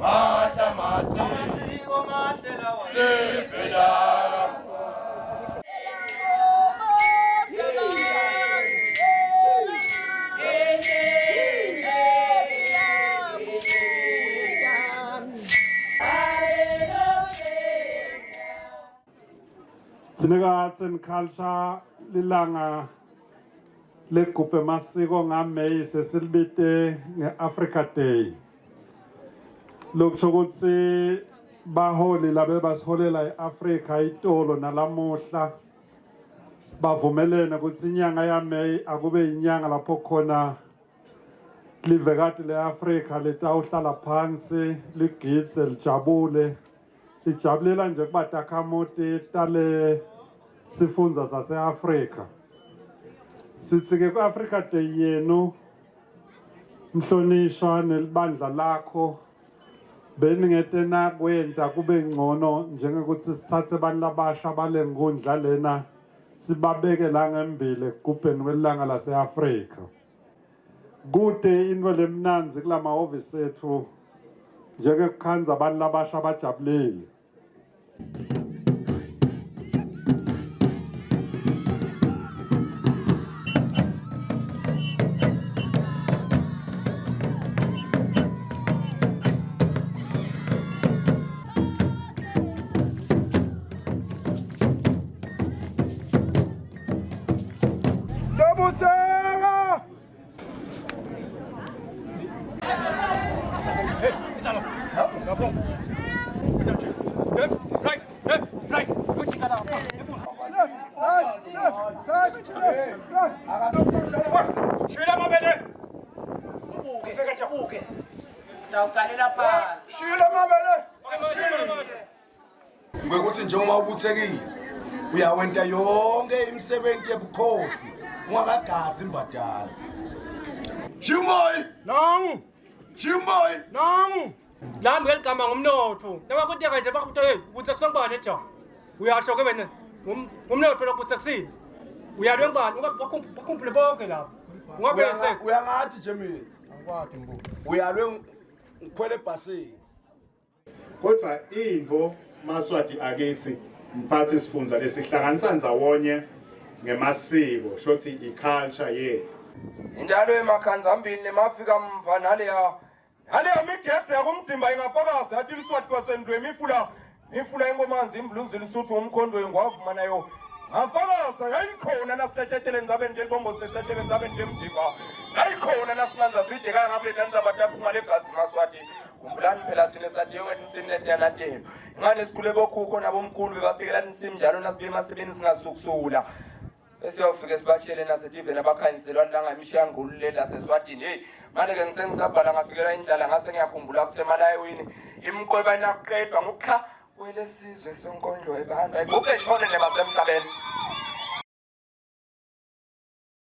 Mahla masiko mahle lawa. Live laka. Sinika Arts and Culture lilanga legubhe emasiko ngaMay sesilibite nge-Africa Day. Lokusho ukuthi baholi labe basiholela e-Afrika itolo nalamuhla bavumelene ukuthi inyanga yaMay akube inyanga lapho khona livekati le-Afrika litawuhlala phansi ligidze lijabule lijabulela nje kuba takhamuti tale sifundza sase-Afrika. Sithi-ke ku-Africa Day yenu mhlonishwa nelibandla lakho beningete nakwenta kube ngcono njengekuthi sithathe abantu labasha bale nkundla lena sibabeke la ngembili ekugubheni kwelanga lase-Afrika. Kude into lemnandzi kula mahhovisi ethu njengekukhandza abantu labasha bajabulile. Lobutheka! Hey, Isalo. Lapho. Left, right, left, right. Left, right, left, right, left, right. Shila mabele. Ubuke, ubuke. Tawutsalela phasi. Shila mabele. Ngekuthi njengoba ubuthekile uyawenta yonke imisebenzi yebukhosi ungakagadzi imbadala. Shimoyi! Nangu. Shimoyi! Nangu. Lami ngeligama ngumnotfo. Nabakuteka nje bakuthi hey, ubuthe kusongibani eja. Uyasho ke wena ngumnotfo lokuthe kusini. Uyalwe ngibani? Ungakhumbule bonke lapho. Ungabese. Uyangathi nje mina. Angikwati mbuzo. Uyalwe ngikhwele ebhasini. Kodwa intfo Maswati akithi mphathi sifundza lesihlanganisa ndzawonye ngemasiko shothi i-culture yethu. Sinjalo emakhanzambili nemafika mva naleya naleya migedze yakumzimba ingafakaza yathi liswati kwasendwe imifula imifula enkomanzi imbluzi lisuthu umkhondo ingwavuma nayo ngafakaza yayikhona nasitetetele ndzabeni telibombo sitetetele ndzabeni temzimba yayikhona nasinanza sidekaya ngabuleta ndzaba taphuma legazi maswati Khumbulani phela thina sadiwe ngetinsimbi letiyanatelo. Ingane sikhule bokhukho nabomkhulu bebasikela tinsimbi njalo nasibuye emasimini singasukusula. Esiyofike sibatshele nasetiveni abakhanyiselwa langa imishangulu le laseswatini. Hey, manje ke ngisengisabhala ngafikelwa indlala ngase ngiyakhumbula ukuthi emalayweni imiqweba inakuqedwa ngukha welesizwe sonkondlo ebantu. Ayiguge shone nebasemhlabeni.